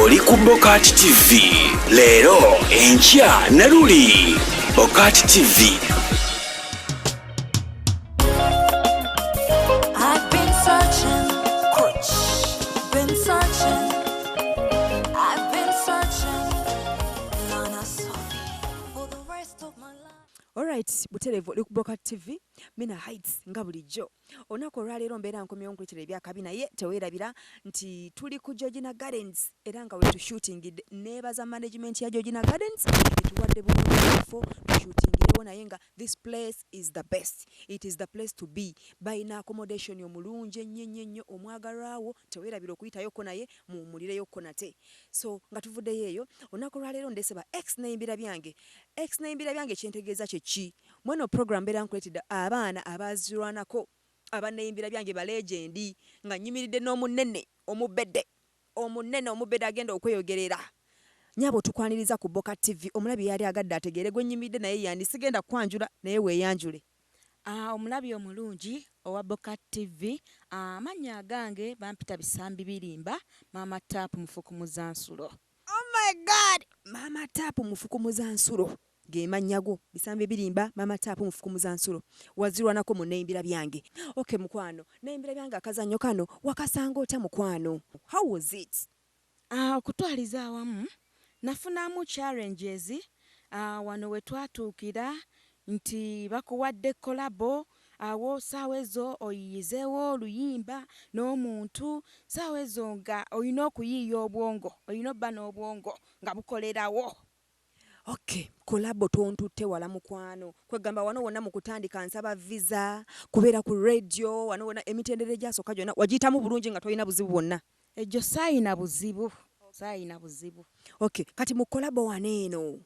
Oli ku Bokat TV leero, enkya ne luli. Bokat TV. I've been searching, been searching, I've been searching, Nana Sophie, for the rest of my life. Alright, butereevu oli ku Bokat TV, Mina Heights nga bulijjo. Olunaku olwaleero mbeera nkomyewo nkuleetera ebyakabi, naye teweerabira nti tuli ku Georgina Gardens era nga wetushootingidde. Neebaza management ya Georgina Gardens etuwadde bulungi ekifo tushootingirewo, naye nga this place is the best, it is the place to be. Balina accommodation omulungi ennyo ennyo ennyo. Omwagalwawo teweerabira okuyitayokko naye muwummulireyokko nate. So nga tuvuddeyo eyo, olunaku olwaleero ndese ba ex neyimbira byange. Ex neyimbira byange kyentegeeza kyeki? Mweno program mbeera nkuleetedde abaana abazirwanako, abaneyimbira byange, ba legend, nga nyimiridde n'omunene omubedde, omunene omubedde agenda okweyogerera. Nyabo, tukwaniriza ku Boka TV. Omulabi yali agadde ategeere gwe nyimiridde naye yandi sigenda kwanjula, naye weeyanjule. Omulabi omulungi owa Boka TV, amannya agange bampita Bisambi Birimba, Maama Tap Mufukumuza Nsulo. Oh my God, Maama Tap Mufukumuza Nsulo ge mannya go. Bisambi Birimba, Maama Tap Mufukumuza Nsulo, wazirwanako mu neyimbira byange. Okay mukwano, neyimbira byange akazannyo kano wakasanga otya mukwano? How was it? Okutwaliza awamu nafunamu challenges. Wano we twatuukira nti bakuwadde collabo, awo saawa ezo oyiyizeewo oluyimba n'omuntu, saawa ezo nga olina okuyiiya obwongo, olina obba n'obwongo nga bukolerawo. Okay, collabo tontutte wala mukwano. Kwegamba wano wonna mu kutandika nsaba visa kubeera ku radio, wano wonna emitendera egyasooka gyonna wagiyitamu bulungi nga tolina buzibu bwonna? Egyo saayina buzibu, saayina buzibu. Okay, kati mu collabo wano eno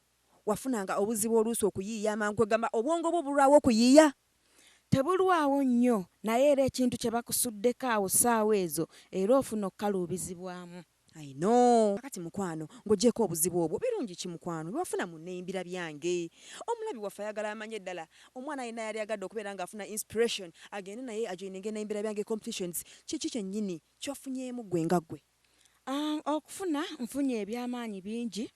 wafunanga obuzibu oluusi okuyiiya amangu? Kwegamba obwongo bwo bulwawo okuyiiya? Tebulwawo nnyo, naye era ekintu kye bakusuddeko awo ssaawa ezo era ofuna okukaluubizibwamu. I know. Kati mukwano, ng'ogyeko obuzibu obwo, birungi ki mukwano byewafuna mu neyimbira byange? Omulabi waffe ayagala amanye ddala omwana yenna yali agadde okubeera ng'afuna inspiration agende naye ajoininge neyimbira byange competitions, kiki kyennyini kyofunyeemu gwe nga ggwe? Okufuna nfunye ebyamaanyi bingi,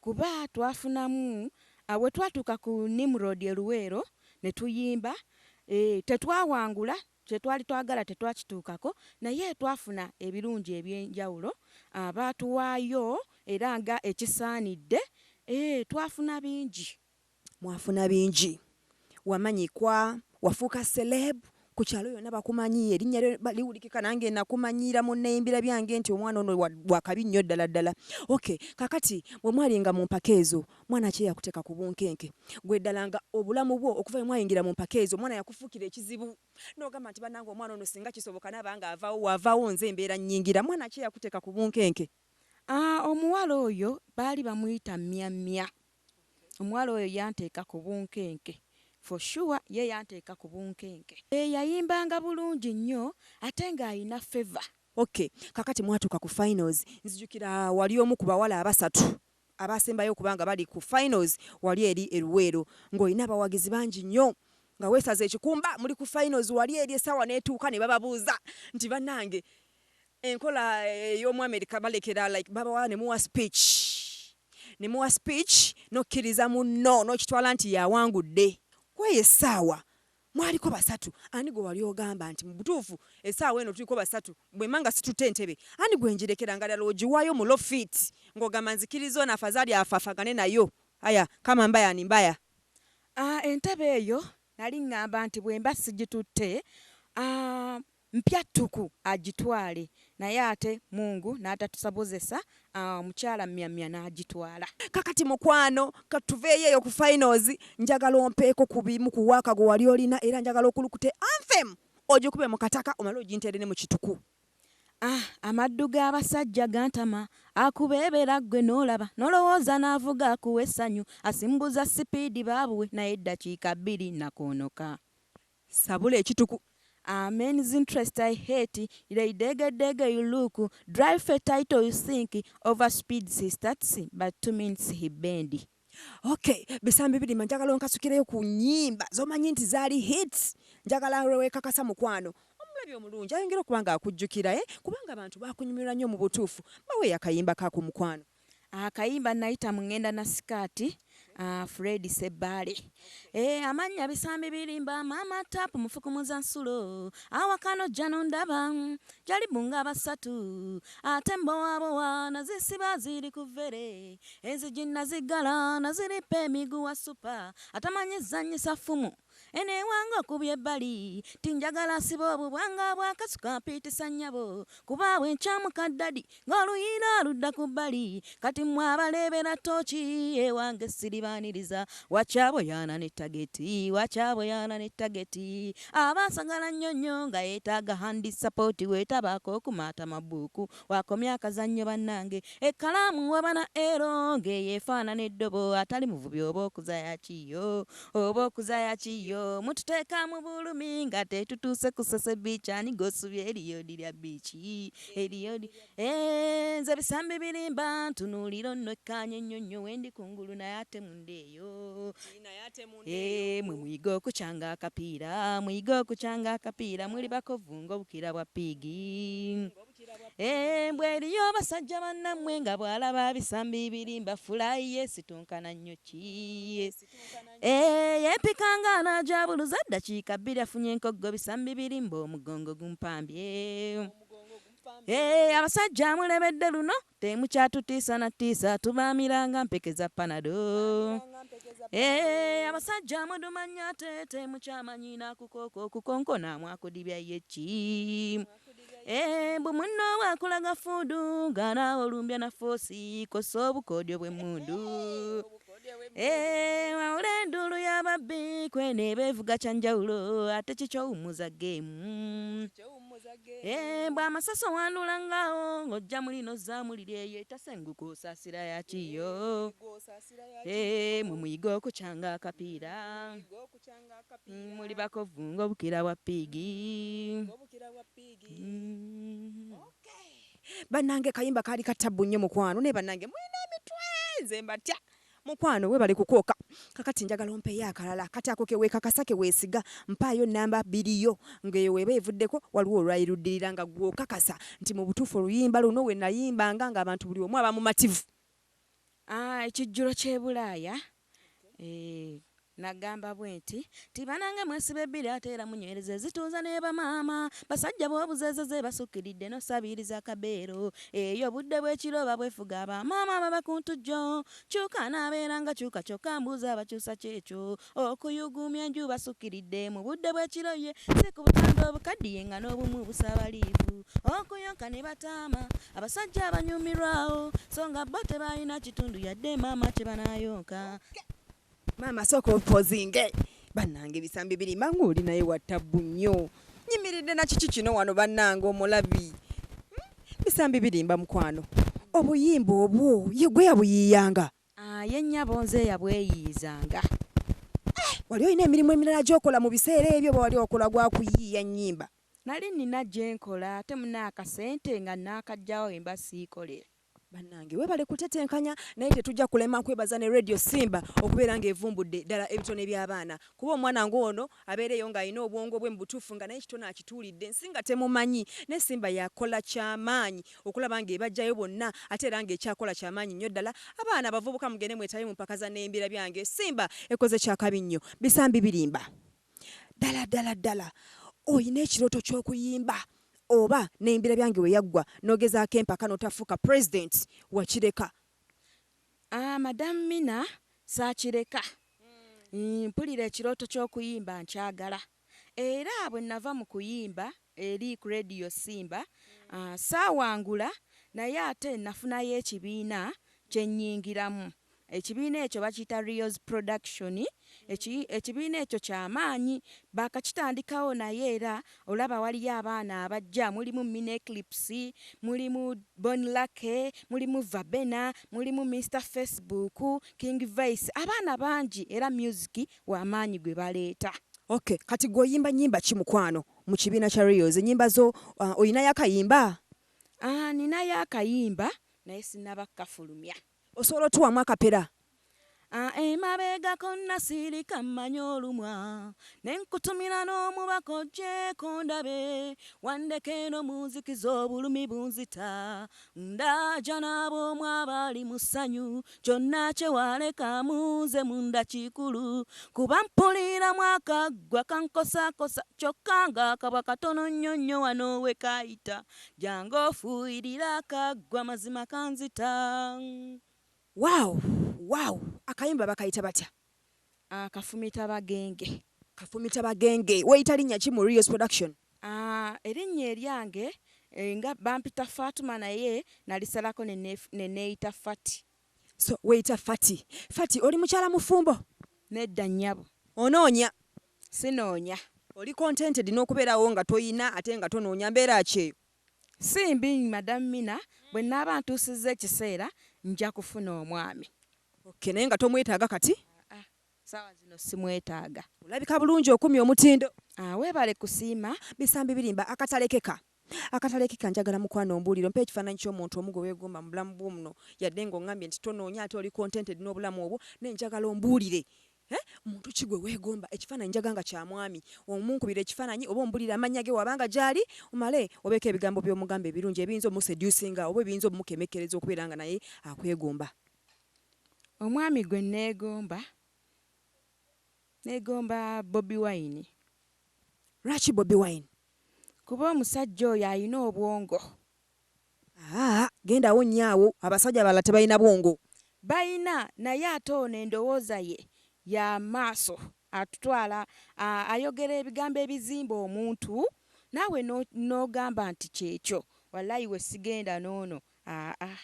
kuba twafunamu bwe twatuuka ku Nimrod e Luweero ne tuyimba, tetwawangula kye twali twagala, tetwakituukako, naye twafuna ebirungi ebyenjawulo. Baatuwaayo era nga ekisaanidde, twafuna bingi. Mwafuna bingi, wamanyikwa, wafuuka celeb ku kyalo yonna, bakumanyi, erinnya lyo liwulikika. Nange nakumanyiira mu neyimbira byange nti omwana ono wakabi nnyo ddala ddala. Okay, kakati bwe mwalinga mu mpaka ezo, mwana ki eyakuteeka ku bunkenke gwe ddala nga obulamu bwo okuva bwe mwayingira mu mpaka ezo? Omwana yakufuukira ekizibu n'ogamba nti bannange, omwana ono singa kisoboka naaba nga avaawo, waavaawo nze embeera nnyingira. Mwana ki eyakuteeka ku bunkenke? Omuwala oyo baali bamuyita Myamya. Omuwala oyo yanteeka ku bunkenke for sure, ye yanteeka ku bunkenke. Yayimbanga bulungi nnyo ate ng'ayina favour. Okay, kakati mwatuuka ku finals. Nzijukira wali omu ku bawala abasatu abasembayo okuba nga bali ku finals wali eri eruweero, ng'olina abawagizi bangi nnyo, nga weesaza ekikumba muli ku finals wali eri. Essaawa n'etuuka ne bababuuza nti bannange, enkola ey'omu America balekera like babawa ne muwa speech, ne muwa speech n'okkiriza munno n'okitwala nti yawangudde. Kweyo essaawa mwaliko basatu, ani gwe wali ogamba nti mu butuufu essaawa eno tuliko basatu, bwemba nga situtte entebe ani gwe ngirekera, nga ddala ogiwaayo mu low fit, ng'ogamba nzikiriza ono afazaali afaafagane nayo, aya kama mbaya ni mbaya? Entebe eyo nali ŋŋamba nti bwe mba sigitutte, mpya ttuku agitwale, naye ate Mungu n'atatusobozesa, omukyala Myamya n'agitwala. Kakati mukwano, katuveeyo eyo ku finals. Njagala ompeeko ku bimu ku waaka gwe wali olina, era njagala okulukute anthem ogikube mu kataka omale oginteere ne mu kituku. Amaddu g'abasajja gantama, akubeebera ggwe n'olaba n'olowooza n'avuga akuwa essanyu, asimbuza sipiidi baabuwe, naye eddakiika 2 nakoonoka. Sabula ekituku. Men's interest I hate, they dege dege you look, drive a title you think, over speeds he starts, but 2 minutes he bend. Okay, Bisambi Birima, njagala onkasukireyo ku nnyimba z'omanyi nti zaali hits. Njagala lwewekakasa mukwano. Omulabi omulungi ayongera okuba nga akujjukira eh? Kubanga abantu bakunyumirwa nnyo mu butuufu. Baweeyo akayimba kako mukwano. Akayimba nayita mu ŋŋenda na sikaati uh, Fred Sebbaale. Eh, amannya bisambi birimba maama tapu mufukumuza nsulo awakano jjano ndaba jalibu nga basatu ate mbowabowa nazisiba ziri ku vvere enzigi naziggala naziripa emiguwa supa atamanyi zanyisa ffumu Eno ewange okubye ebbali tinjagala siba obubwanga bwakasuka mpiitisa nnyabo kuba bwe nkyamuka ddadi ng'oluyiira ludda ku bbali kati mmwe abaleebera ttooki ewange siribaaniriza wakyaboyaana ne tageti wakyaboyaana ne tageti aba asagala nnyo nnyo nga yeetaaga handi sapooti weetabaako okumaata mabuuku wakomya akazannyo bannange ekkalaamu wabana ero ng'eyo efaanana eddobo atali muvubi oba okuzaya kiyo oba okuzaya kiyo mututeeka mu bulumi nga tetutuuse ku Ssese biiki ani gosubye eriyodi lya biiki eriyodi eh, nze bisambi birimba ntunuulira onno ekkaanya ennyo nnyo wendi kungulu naye ate munda eyo Eh, mwe muyige okukyanga akapiira muyige okukyanga akapiira muli bakovu ng'obukira bwa piigi Eh, mbwe eriyo abasajja bannammwe nga bw'alaba bisambi birimba fulayi yesitunkana nnyo ki Eh, yeepikanga anaajabuluza ddakiika bbiri afunye enkoggo bisambi birimba omugongo gumpambye Eh, abasajja mulebedde luno temukyatutiisa na tiisa tubaamiranga mpeke za panado Eh, abasajja muduma nnyo ate temukyamanyi nakukooko okukonkona mwakudibya ye ki Eh, mbu munno bwakulaga fuudu nga naawe olumbya na foosi kosa obukodyo bw'emmundu Eh, wawula enduulu y'ababbi kwene beevuga kyanjawulo ate kikyowummuza geemu Eh, mbw amasasi owandula ngaawo ng'ojja mulino zaamulira eyo etasenguka osaasira yakiyo Eh, mwe muyige okukyanga akapiira muli bakovu ng'obukira bwa piigi Mm. Bannange kayimba kaali katabbu nnyo mukwano naye bannange mulina emitwe nze mbatya mukwano webale kukooka kakati njagala ompeeyo akalala kati ako keweekakasa keweesiga mpaayo namba bbiriyo ng'eyo weeba evuddeko waliwo olwayiruddirira nga gw'okakasa nti mu butuufu oluyimba luno we nayimbanga ng'abantu buli omu aba mumativu. Ah, ekijjulo ky'e Bulaaya eh, nagamba bwe nti ti banange mwesiba ebbiri ate era munywereza ezituuza ne bamaama basajja b'obuzeezeze basukkiridde n'osabiriza akabeero eyo obudde bw'ekiro babwefuga bamaama baba ku ntujjo kyuka n'abeera nga kyuka kyokka mbuuza abakyusa kyekyo okuyugumya enju basukkiridde mu budde bw'ekiro ye si ku butanda obukaddiye nga n'obumu busabaliivu okuyonka ne bataama abasajja abanyumirwawo so nga bo tebalina kitundu yadde maama kye banaayonka. Maama sooka opozinge bannange ebisambi birimba ng'oli naye wattabbu nnyo nyimiridde na kiki kino wano bannange omulabi bisambi birimba mukwano obuyimba obwo ye gwe yabuyiiyanga. Ah, ye nnyabo nze yabweyiiyizanga. Wali olina emirimu emirala gy'okola mu biseera ebyo oba wali okola gwa kuyiiya nnyimba? Nali nnina gye nkola ate munna akasente nga nnaakaggyawo we mba siikolera. Bannange weebale kutetenkanya naye tetujja kulema kwebaza ne Radio Simba okubeera ng'evumbudde ddala ebitone by'abaana kuba omwana ng'ono abeera eyo ng'alina obwongo bwe mu butuufu nga naye ekitone akituulidde ensi nga temumanyi naye Simba yakola kyamaanyi okulaba ng'ebaggyayo bonna ate era ng'ekyakola kyamaanyi nnyo ddala abaana abavubuka mugende mwetabe mu mpaka za Nembira Byange Simba ekoze kyakabi nnyo bisambi birimba ddala ddala ddala olina ekirooto ky'okuyimba oba Nembira Byange we yaggwa n'ogezaako empaka n'otafuuka president wakireka? Ah, Madam Mina saakireka. Mpulira ekirooto ky'okuyimba nkyagala era bwe nava mu kuyimba eri ku Radio Simba saawangula naye ate nafunayo ekibiina kye nnyingiramu. Ekibiina ekyo bakiyita Rios Production. Ekibiina ekyo kya maanyi baakakitandikawo naye era olaba waliyo abaana abajja mulimu Mina Eclipse, mulimu Bon Lucky, mulimu Verbena, mulimu Mister Facebook, King Vice abaana bangi era music w'amaanyi gwe baleeta. Okay, kati gwe oyimba nnyimba ki mukwano mu kibiina kya Rios? Ennyimba zo olinayo akayimba? Ah, ninayo akayimba naye sinnaba kukafulumya. Osobola otuwaamu akapera? Emabegako nasirika mmanyi olumwa ne nkutumira n'omubaka ogyeko ndabe wandeka eno mu nzikiza obulumi bunzita ndaja n'ab'omu abali mu ssanyu kyonna kye waleka mu nze munda kikulu kuba mpuliramu akaggwa kankosakosa kyokka ng'akabwa katono nnyo nnyo wano we kayita jangu ofuuyirire akaggwa mazima kanzita. Wow wow akayimba bakayita batya? Kafumita bagenge. Kafumita bagenge. Weyita linnya ki mu Rios Production? Erinnya eryange nga bampita Fatuma naye nalisalako ne neeyita Fati. So weyita Fati. Fati oli mukyala mufumbo? Nedda nnyabo. Onoonya? Sinoonya. Oli contented n'okubeerawo nga toyina ate nga tonoonya mbeera ki eyo? Si mbi Madam Mina, bwe nnaaba ntuusizza ekiseera nja kufuna omwami. Okay, naye nga tomwetaaga kati? Aa, ssaawa zino simwetaaga. Olabika bulungi okumye omutindo. Weebale kusiima. Bisambi birimba akatalekeka. Akatalekeka njagala mukwano ombuulire ompe ekifaananyi ky'omuntu omu gwe weegomba mu bulamu bwo muno yadde ng'oŋŋambye nti tonoonya ate oli contented n'obulamu obwo naye njagala ombuulire Eh, muntu ki gwe weegomba? Ekifaananyi njaga nga kya mwami. Omunkubira ekifaananyi oba ombulire amannya ge waba nga gy'ali, omale obeeko ebigambo by'omugamba ebirungi ebiyinza omuseducinga oba ebiyinza omukemekkereza okubeera nga naye akwegomba. Omwami gwe neegomba, neegomba Bobi Wine. Lwaki Bobi Wine? Kuba omusajja oyo alina obwongo. Aa, gendawo nnyo awo, abasajja abalala tebalina bwongo. Balina naye ate ono endowooza ye ya maaso atutwala ayogera ebigambo ebizimba omuntu naawe n'ogamba nti kyekyo walayi we sigenda n'ono aa.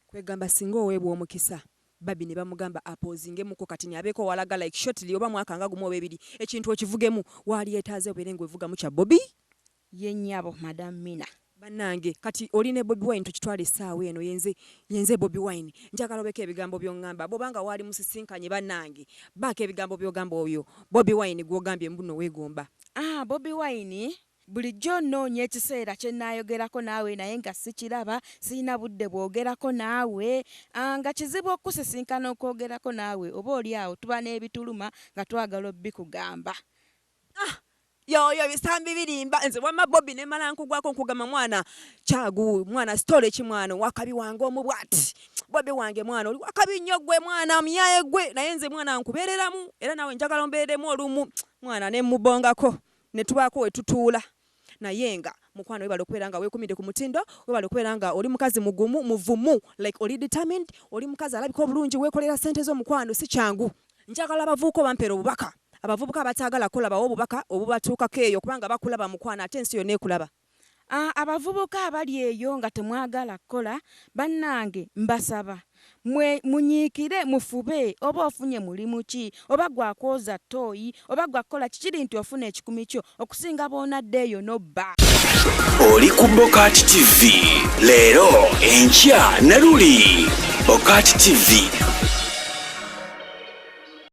Kwegamba singa oweebwa omukisa Barbie ne bamugamba apoozingemuko katini abeeko walaga like shortly oba mwaka nga gumu oba ebiri ekintu okivugemu waalyetaaze obeere ng'ovugamu kya Bobi? Ye nnyabo Madam Mina. Bannange kati oli ne Bobi Wine tukitwale essaawa eno yenze yenze Bobi Wine njagala obeeko ebigambo by'oŋŋamba bw'oba nga waali musisinkanye bannange baako ebigambo by'ogamba oyo Bobi Wine gw'ogambye mbu nno weegomba. Ah Bobi Wine bulijjo nnoonya ekiseera kye nnaayogerako naawe naye nga sikiraba, sirina budde bwogerako naawe, nga kizibu okukusisinkana okwogerako naawe oba oli awo tuba n'ebituluma nga twagala obbikugamba. Ah! Yoyo bisambi birimba nze wamma Bobi ne mala nkugwako nkugamba mwana kyagu mwana story ki mwana wakabi wange omu bwati Bobi wange mwana oli wakabi nnyo gwe mwana muyaye gwe naye nze mwana nkubeereramu era nawe njagala ombeereremu olumu mwana ne mubongako ne tubaako we tutuula naye nga mukwano webale okubeera nga weekumidde ku mutindo webale okubeera nga oli mukazi mugumu muvumu like oli determined oli mukazi alabika obulungi weekolera ssente zo mukwano si kyangu njagala abavubuka obampeera obubaka abavubuka abataagala kukola bawe obubaka obubatuukako eyo kubanga bakulaba mukwano ate ensi yonna ekulaba. Abavubuka abali eyo nga temwagala kukola bannange mbasaba mwe munyiikire mufube oba ofunye mulimu ki oba gwa kwoza ttooyi oba gwa kukola ki kiri nti ofuna ekikumi kyo okusinga bw'onadda eyo n'obba. Oli ku Bokati TV leero, enkya ne luli. Bokati TV.